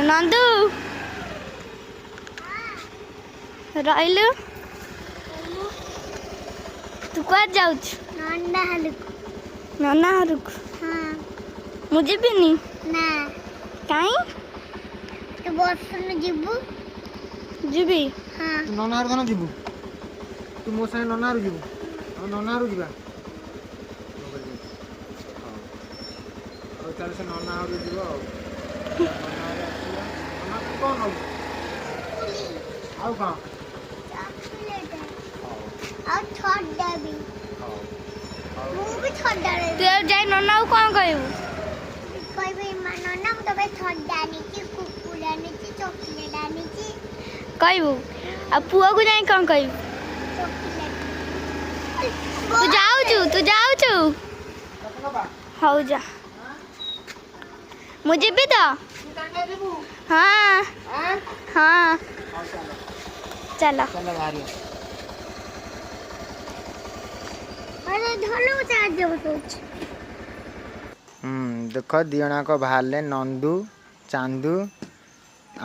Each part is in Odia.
ନନ୍ଦୁ, ରହିଲୁ, ତୁ କୁଆଡ଼େ ଯାଉଛୁ? ନନା ଘରକୁ। ନନା ଘରକୁ? ହଁ। ମୁଁ ଯିବିନି? ନା। କାଇଁ? ତୁ ବସୁନୁ, ଯିବୁ। ଯିବି। ହଁ। ତୁ ନନା ଘର ଧନ ଯିବୁ, ତୁ ମୋ ସାଙ୍ଗେ ନନା ଘରକୁ ଯିବୁ। ଆଉ ନନା ଘରକୁ ଯିବା। ହଉ ତାହେଲେ ସେ ନନା ଘରକୁ ଯିବ। ଆଉ ନନା ଘରେ ଆସିବା। ନନା ପାଇଁ କ'ଣ ନବୁ? ଆଉ କ'ଣ? ଚକୋଲେଟ। ହଉ। ଆଉ ଥଣ୍ଡା ବି। ହଉ ହଉ। ମୁଁ ବି ଥଣ୍ଡା। ତୁ ଆଉ ଯାଇ ନନାକୁ କ'ଣ କହିବୁ? କହିବି, ମା ନନା, ମୁଁ ତୋ ପାଇଁ ଥଣ୍ଡା ଆଣିଛି, କୁକୁର ଆଣିଛି, ଚକୋଲେଟ ଆଣିଛି। କହିବୁ। ଆଉ ପୁଅକୁ ଯାଇ କ'ଣ କହିବୁ? ଚକୋଲେଟ। ତୁ ଯାଉଛୁ, ତୁ ଯାଉଛୁ? ତାକୁ ନବା। ହଉ ଯା। ମୁଁ ଯିବି ତ? ତୁ ତାଙ୍କ ଯିବୁ? ହଁ। ଆଁ? ହଁ। ହଉ ଚାଲ। ଚାଲ। ଚାଲ ବାହାରିବା। ଆରେ ଧନୁ, ସାହାଯ୍ୟ ବସଉଛି। ଦେଖ, ଦି ଜଣଯାକ ବାହାରିଲେ, ନନ୍ଦୁ ଚାନ୍ଦୁ।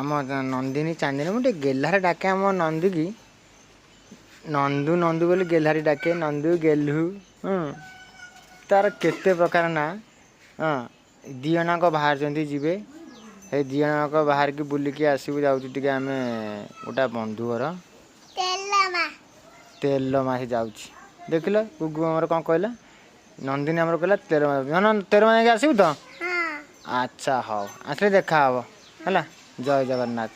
ଆମ ନନ୍ଦିନୀ ଚାନ୍ଦିନୀ, ମୁଁ ଟିକେ ଗେହ୍ଲାରେ ଡାକେ ଆମ ନନ୍ଦୁକି, ନନ୍ଦୁ ନନ୍ଦୁ ବୋଲି ଗେହ୍ଲାରେ ଡାକେ। ନନ୍ଦୁ, ଗେହ୍ଲୁ, ହଁ, ତାର କେତେ ପ୍ରକାର ନାଁ। ହଁ, ଦି ଜଣଯାକ ବାହାରିଛନ୍ତି ଯିବେ। ସେଇ ଦି ଜଣଯାକ ବାହାରିକି ବୁଲିକି ଆସିବୁ। ଯାଉଛୁ ଟିକେ ଆମେ ଗୋଟା ବନ୍ଧୁ ଘର। ତେଲ ମା। ତେଲ ମାସି ଯାଉଛି। ଦେଖିଲ, ଗୁଗୁ ଆମର କ'ଣ କହିଲା? ନନ୍ଦିନୀ ଆମର କହିଲା ତେର ମା। 13 ମା ଯାଇକି ଆସିବୁ ତ? ହଁ। ଆଚ୍ଛା ହଉ, ଆସିଲେ ଦେଖା ହବ। ହେଲା, ଜୟ ଜଗନ୍ନାଥ।